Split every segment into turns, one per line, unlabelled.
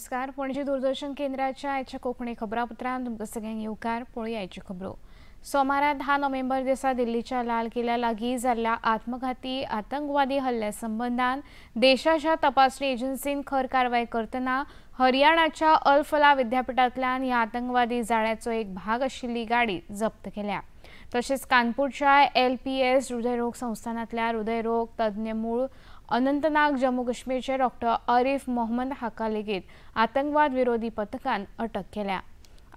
नमस्कार, पणजी दूरदर्शन केंद्राच्या आयच्या कोंकणी खबरापत्रांत तुमकां सगळ्यांक येवकार. पळोवया आयच्यो खबरो. सोमारा 10 नोव्हेंबर दिसा दिल्लीच्या लाल किल्ल्या लागीं जाल्ल्या आत्मघाती आतंकवादी हल्ल्या संबंदान देशाच्या तपासणी एजन्सीन खर कारवाय करतना हरियाणाच्या अल फलाह विद्यापीठांतल्यान ह्या आतंकवादी जाळ्याचो एक भाग आशिल्ली गाडी जप्त केल्या. तशेंच कानपूरच्या LPS हृदयरोग संस्थानांतल्या हृदयरोग तज्ञ मूळ अनंतनाग जम्मू काश्मीरचे डॉक्टर आरिफ मोहम्मद हाका लेगीत आतंकवाद विरोधी पथकान अटक केल्या.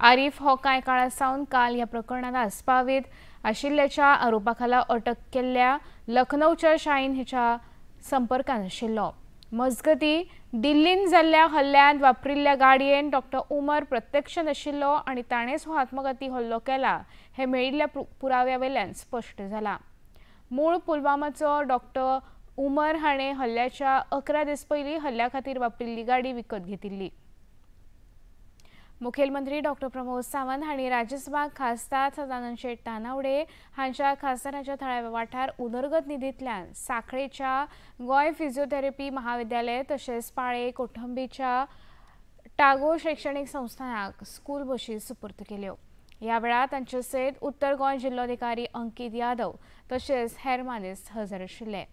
आरिफ हो कांय काळा सावन काल ह्या प्रकरणात आस्पावीत आशिल्ल्याच्या आरोपाखाला अटक केल्ल्या लखनौच्या शाहीन हेच्या संपर्कात आशिल्लो. मजगती दिल्लीन जाल्ल्या हल्ल्यांत वापरिल्ल्या गाडयेन डॉक्टर उमर प्रत्यक्ष नाशिल्लो आनी ताणेंच हो आत्मघाती हल्लो केला हे मेळिल्ल्या पुराव्या वयल्यान स्पश्ट जाला. मूळ पुलवामाचो डॉक्टर उमर हाणें हल्ल्याच्या 11 दीस पयलीं हल्ल्या खातीर वापरिल्ली गाडी विकत घेतिल्ली. मुखेलमंत्री डॉक्टर प्रमोद सावंत हांणी राज्यसभा खासदार सदानंद शेट तानावडे हांच्या खासदाराच्या थळाव्या वाठार उदरगत निधींतल्यान साखळेच्या गोंय फिजिओथेरपी महाविद्यालय तशेंच पाळे कोठंबीच्या टागोर शैक्षणीक संस्थानाक स्कूल बशी सुपूर्द केल्यो. ह्या वेळार तांचे सयत उत्तर गोंय जिल्लोधिकारी अंकित यादव तशेंच हेर मानेस्त हजर आशिल्ले.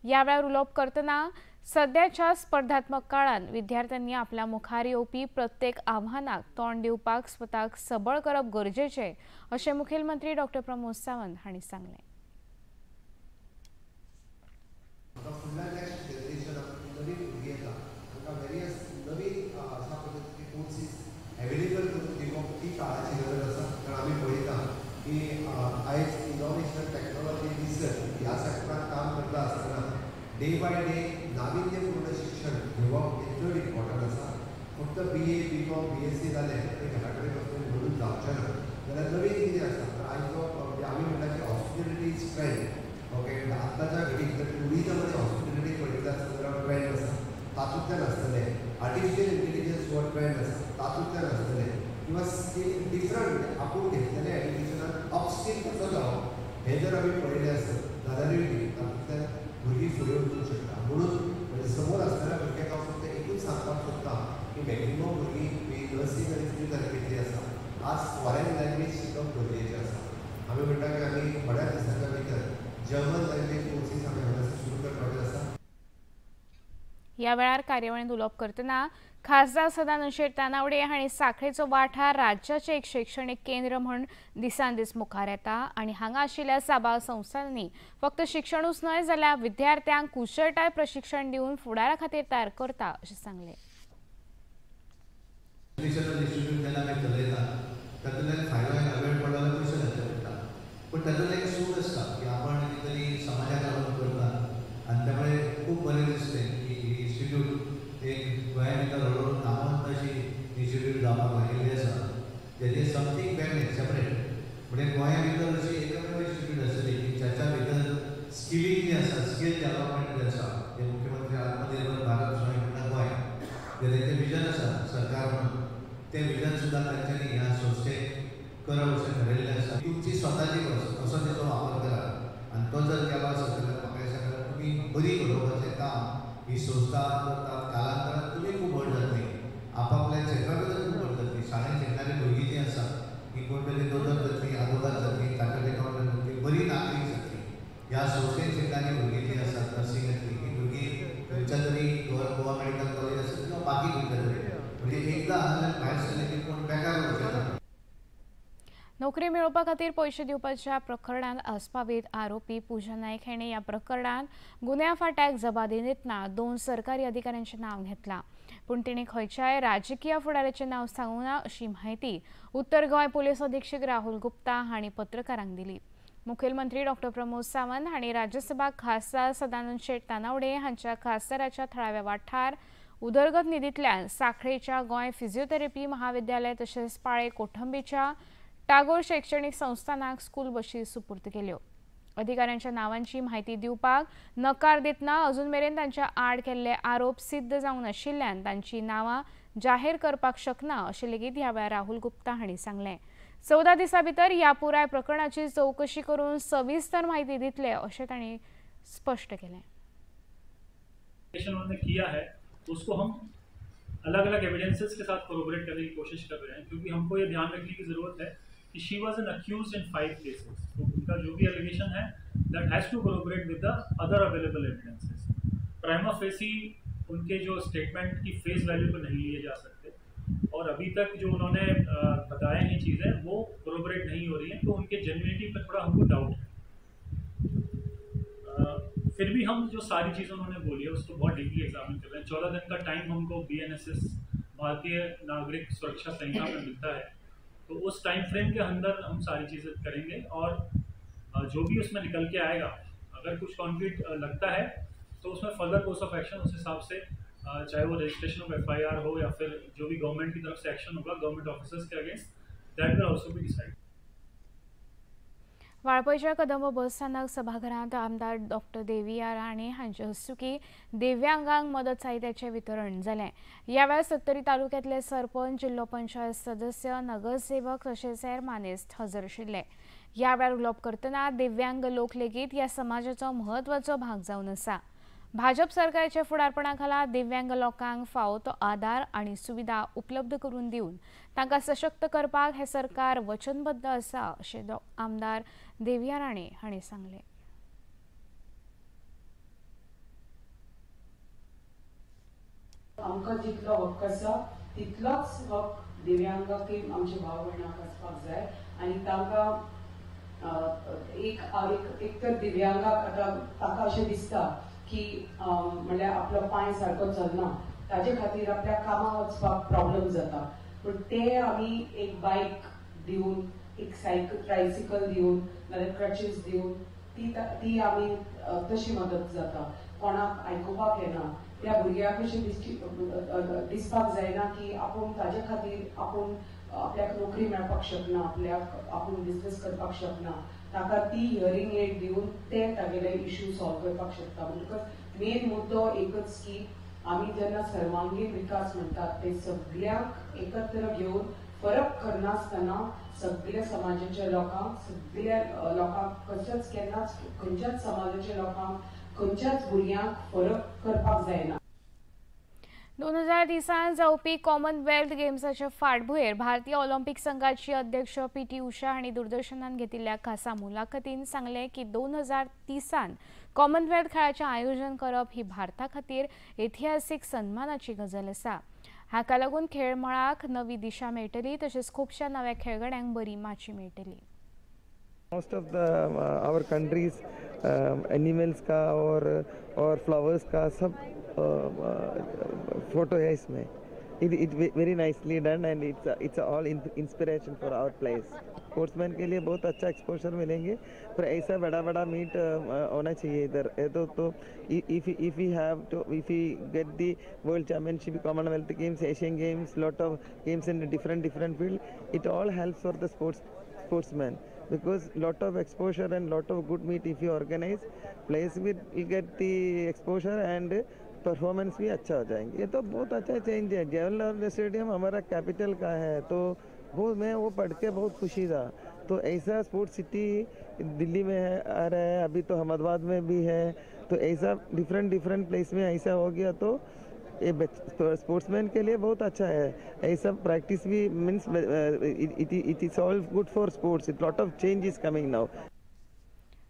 ह्या वेळार उलोवप करतना सद्याच्या स्पर्धात्मक काळांत विद्यार्थ्यांनी आपल्या मुखार येवपी प्रत्येक आव्हानाक तोंड दिवपाक स्वताक सबळ करप गरजेचें अशें मुखेलमंत्री डॉक्टर प्रमोद सावंत हांणी सांगलें.
डे बाय डे नाविन्यपूर्ण शिक्षण घेवप हें चड इम्पॉर्टंट आसा. फक्त BA BCom BSc जालें ते घरा कडेन बसून म्हणून जावचें ना, जाल्यार नवीन कितें आसा तर आयचो म्हणजे आमी म्हणटा की हॉस्पिटेलिटी is trend. Okay, आतांच्या घडीक जर ट्युरिजम आनी हॉस्पिटेलिटी पळयता आसतना जाल्यार ट्रेंड आसा तातूंतल्यान आसतलें, आर्टिफिशियल इंटेलिजन्स हो ट्रेंड आसा तातूंतल्यान आसतलें, किंवा स्कील डिफरंट आपूण घेतलेलें एड्युकेशनान अपस्कील कसो जावप हें जर आमी पळयलें आसत जाल्यारूय बी तातूंतल्यान भुरगीं फुडें वचूंक शकता. म्हणून म्हणजे समोर आसतना भुरग्यांक हांव फक्त एकूच सांगपाक सोदता की मॅक्झिमम भुरगीं ही नर्सींग आनी फिजियोथेरपींतली आसा. आज फॉरेन लँग्वेज शिकप गरजेचें आसा. आमी म्हणटा की आमी थोड्या दिसांच्या भितर जर्मन लँग्वेज कोर्सीस आमी हांगासर सुरू करपाचे आसा.
ह्या वेळार कार्यावळींत उलोवप करतना खासदार सदानंद शेट तानावडे हांणी साखळेचो वाठार राज्याचें एक शैक्षणीक केंद्र म्हूण दिसान दीस मुखार येता आनी हांगा आशिल्ल्या साबार संस्थांनी फक्त शिक्षणूच न्हय जाल्यार विद्यार्थ्यांक कुशळटाय प्रशिक्षण दिवन फुडारा खातीर तयार करता अशें सांगलें.
एक गोंया भितर हळूहळू नामवंत अशी इन्स्टिट्यूट जावपाक लागिल्ली आसा, जेचे समथींग वेगळें सेपरेट म्हणजे गोंया भितर अशी एकमेव इन्स्टिट्यूट आसतली की जाच्या भितर स्किलींग जें आसा, स्कील डेवलपमेंट जें आसा, जें मुख्यमंत्री आत्मनिर्भर भारत स्वयं गोंय जें तेंचें विजन आसा सरकार म्हणून, तें विजन सुद्दां तांच्यांनी ह्या संस्थेक करप अशें ठरयल्लें आसा. तुमची स्वताची बस असो तेचो वापर करात आनी तो जर केलो आसत जाल्यार म्हाका दिसता तुमी बरी घडोवपाचें काम ही संस्था करतात. कालांतरान तुमी खूब व्हड जातली, आपापल्या क्षेत्रा भितर खूब व्हड जातली. शाळेंत शिकणारी भुरगीं जीं आसा ती कोण तरी दोतोर जातली, आदवोगाद जातली, चार्टर्ड एकाउंटंट जातली, बरी नागरीक जातली. ह्या संस्थेन शिकणारी भुरगीं जीं आसात नर्सिंग जातली, ही भुरगीं खंयच्या तरी गोवा मेडिकल कॉलेज आसत किंवा बाकी खंयच्या तरी, म्हणजे एकदां हांगासर भायर सरलें की कोण बेकार उरचें ना.
नोकरी मेळोवपा खातीर पयशे दिवपाच्या प्रकरणांत आस्पावीत आरोपी पूजा नायक हाणें ह्या प्रकरणांत गुन्यांव फांट्याक जबाबदारी दितना 2 सरकारी अधिकाऱ्यांचें नांव घेतलां, पूण तिणें खंयच्याय राजकीय फुडाऱ्याचें नांव सांगूंक ना अशी म्हायती उत्तर गोंय पुलीस अधीक्षक राहुल गुप्ता हांणी पत्रकारांक दिली. मुखेलमंत्री डॉक्टर प्रमोद सावंत हांणी राज्यसभा खासदार सदानंद शेट तानावडे हांच्या खासदाराच्या थळाव्या वाठार उदरगत निधींतल्यान साखळेच्या गोंय फिजिओथेरपी महाविद्यालय तशेंच पाळे कोठंबीच्या टागोर शैक्षणीक संस्थानाक स्कूल बशी सुपूर्द केल्यो. अधिकाऱ्यांच्या नावांची म्हायती दिवपाक नकार दितना अजून मेरेन तांच्या आड केल्ले आरोप सिद्ध जावंक नाशिल्ल्यान तांची नांवां जाहीर करपाक शकना अशें लेगीत ह्या वेळार राहुल गुप्ता हांणी सांगलें. 14 दिसां भितर ह्या पुराय प्रकरणाची चवकशी करून सविस्तर म्हायती दितले अशें तांणी स्पश्ट केलें.
उन्होंने किया है उसको हम अलग अलग एविडेंसेस के साथ कोरोबरेट करने की कोशिश कर रहे हैं, क्योंकि हमको ये ध्यान रखने की ज़रूरत है कि she was an accused in 5 cases. तो उनका जो भी एलिगेशन है that has to corroborate with the other available evidences. Prima facie उनके जो स्टेटमेंट की फेस वैल्यू को नहीं लिए जा सकते, और अभी तक जो उन्होंने बताए हैं चीज़ें वो कोरोबरेट नहीं हो रही हैं, तो उनके जेन्युइनिटी पर थोड़ा हमको डाउट है। फिर भी हम जो सारी चीज़ें उन्होंने बोली है उसको बहुत डीपली एग्जामिन कर रहे हैं। 14 दिन का टाइम हमको BNSS भारतीय नागरिक सुरक्षा संहिता में मिलता है, तो उस टाइम फ्रेम के अंदर हम सारी चीज़ें करेंगे और जो भी उसमें निकल के आएगा, अगर कुछ कॉन्क्रीट लगता है तो उसमें फर्दर कोर्स ऑफ एक्शन उस हिसाब से, चाहे वो रजिस्ट्रेशन ऑफ FIR हो या फिर जो भी गवर्नमेंट की तरफ से एक्शन होगा गवर्नमेंट ऑफिसर्स के against, that will also be decided.
वाळपयच्या कदंब बस स्थानक सभाघरांत आमदार डॉक्टर देविया राणे हांचे हस्तुकी दिव्यांगांक मदत साहित्याचें वितरण जालें। ह्या वेळार सत्तरी तालुक्यांतले सरपंच, जिल्लो पंचायत सदस्य, नगरसेवक तशेंच हेर मानेस्त हजर आशिल्ले। ह्या वेळार उलोवप करतना दिव्यांग लोक लेगीत ह्या समाजाचो म्हत्वाचो भाग जावन आसा। भाजप सरकारच्या फुडारपणा खाला दिव्यांग लोकांक फावो तो आदार आनी सुविधा उपलब्ध करून दिवन तांकां सशक्त करपाक हें सरकार वचनबद्ध आसा अशें आमदार देविया राणे हांणी सांगलें।
आमकां जितलो हक्क आसा तितलोच हक्क दिव्यांगाकय आमचे भाव भयणांक आसपाक जाय आनी तांकां एक एक तर दिव्यांगाक आतां ताका अशें दिसता की म्हणल्यार आपलो पांय सारको चलना, ताजे खातीर आपल्या कामाक वचपाक प्रॉब्लम जाता, पूण ते आमी एक बायक दिवन, एक सायकल ट्रायसिकल दिवन, नाजाल्यार क्रचीस दिवन ती आमी तशी मदत जाता। कोणाक आयकुपाक येना त्या भुरग्याक अशें दिसपाक जायना की आपूण ताजे खातीर आपूण आपल्याक नोकरी मेळपाक शकना, आपल्याक आपूण बिजनेस करपाक शकना, ताका ती हियरींग एड दिवन ते तागेले इश्यू सॉल्व करपाक शकता। म्हणटकच मेन मुद्दो एकच की आमी जेन्ना सर्वांगीण विकास म्हणटात ते सगळ्यांक एकत्र घेवन फरक करनासतना सगळ्या समाजाच्या लोकांक, सगळ्या लोकांक कसोच केन्नाच खंयच्याच समाजाच्या लोकांक खंयच्याच भुरग्यांक फरक करपाक जायना।
2030 जावपी कॉमनवेल्थ गेम्साच्या फाटभुंयेर भारतीय ऑलिम्पिक संघाची अध्यक्ष PT Usha हांणी दूरदर्शनान घेतिल्ल्या खासा मुलाखतीन सांगलें की 2030 कॉमनवेल्थ खेळाचें आयोजन करप ही भारता खातीर इतिहासीक सन्मानाची गजाल आसा। हाका लागून खेळ मळाक नवी दिशा मेळटली तशेंच खुबश्या नव्या खेळगड्यांक बरी माची मेळटली।
Most of the our countries animals का और flowers का सब फोटो है इसमें। It very nicely done and it's all inspiration for our place. Sportsman K लिए बहुत अच्छा एक्सपोजर मिलेंगे, पर ऐसा बड़ा बड़ा मीट होना चाहिए इधर। तो if we have to if we get the world championship, Commonwealth games, Asian games, lot of games in different different field, it all helps for the sportsman because lot of exposure and lot of good meet if you organize, players will get the exposure and performance भी अच्छा हो जाएंगे। ये तो बहुत अच्छा change है। Jawaharlal Nehru stadium हमारा capital का है, तो वो मैं वो पढ़ के बहुत खुशी था। तो ऐसा स्पोर्ट्स सिटी दिल्ली में है, आ रहा है, अभी तो अहमदाबाद में भी है, तो ऐसा डिफरेंट डिफरेंट प्लेस में ऐसा हो गया तो ये स्पोर्ट्समैन के लिए बहुत अच्छा है। ऐसा प्रैक्टिस भी means it is all good for sports. It lot of change is coming now.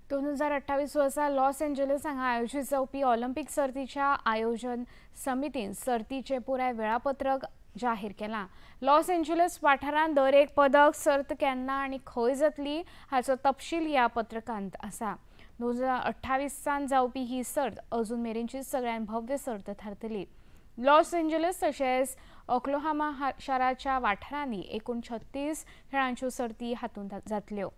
2028 वर्सा लॉस एंजलिस हांगा आयोजीत जावपी ऑलिम्पिक सर्तीच्या आयोजन समितीन सर्तीचें पुराय वेळापत्रक जाहीर केलां। लॉस एंजलिस वाठारांत दर एक पदक सर्त केन्ना आनी खंय जातली हाचो तपशील ह्या पत्रकांत आसा। 2028 जावपी ही सर्त अजून मेरेनची सगळ्यांत भव्य सर्त थारतली। लॉस एंजलिस तशेंच ओक्लाहोमा शाराच्या वाठारांनी एकूण 36 खेळांच्यो सर्ती हातूंत जातल्यो।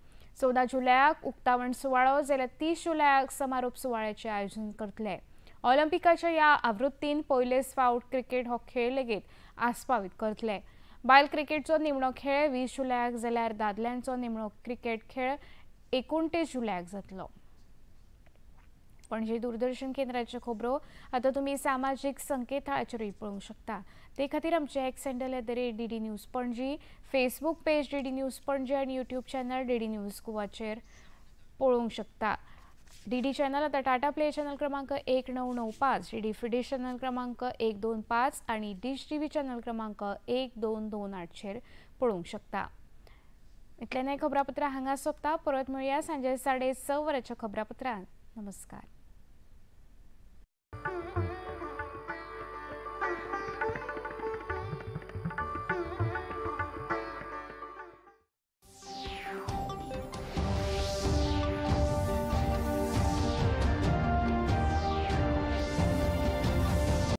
14 जुलयाक उक्तावण सुवाळो जाल्यार 30 जुलयाक समारोप सुवाळ्याचें आयोजन करतले। ऑलिम्पिकाच्या ह्या आवृत्तीन पयलेच फावट क्रिकेट हो खेळ लेगीत आस्पावीत करतले। बायल क्रिकेटचो निमणो खेळ 20 जुलयाक जाल्यार दादल्यांचो निमणो क्रिकेट खेळ 29 जुलयाक जातलो। पणजे दूरदर्शन केंद्राच्यो खबरो आतां तुमी सामाजीक संकेतथळाचेरूय पळोवंक शकता। ते खातीर आमचें X handle @DD News Panaji, Facebook page DD News Panaji आनी यूट्यूब चॅनल DD news गोवाचेर पळोवंक शकता। डी डी चॅनल आता टाटा प्ले चॅनल क्रमांक 1995, डी डी फिडी चॅनल क्रमांक 125 आनी डिश टीव्ही चॅनल क्रमांक 1228चेर पळोवंक शकता. इतलें न्हय, खबरापत्रां हांगा सोंपता. परत मेळया सांजे 6:30 वरांच्या खबरापत्रांत. नमस्कार.